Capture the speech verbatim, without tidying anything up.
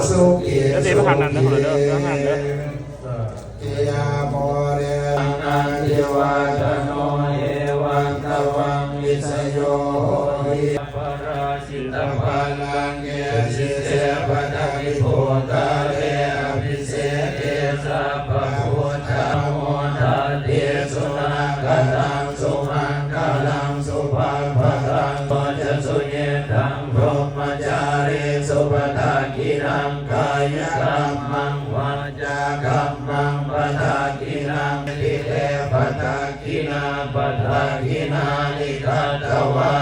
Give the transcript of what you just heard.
เดี๋ยวสิไปทางนั้นนะ คนละเด้อ ทางนั้นเด้อ Jayamūle nandivaḍḍhano evaṃ tvaṃ vijayo hohi. Aparājitapallaṅke sīse paṭhavipokkhare abhiseke sabbabuddhānaṃ pamodati. Sunakkhattaṃ sumaṅgalaṃ supabhātaṃ ca suyiṭṭhaṃ brahmacārisu padakkhiṇaṃ kāyakammaṃ vācākammaṃ padakkhiṇaṃ ṭhitiyā padakkhiṇā padakkhiṇāni katvā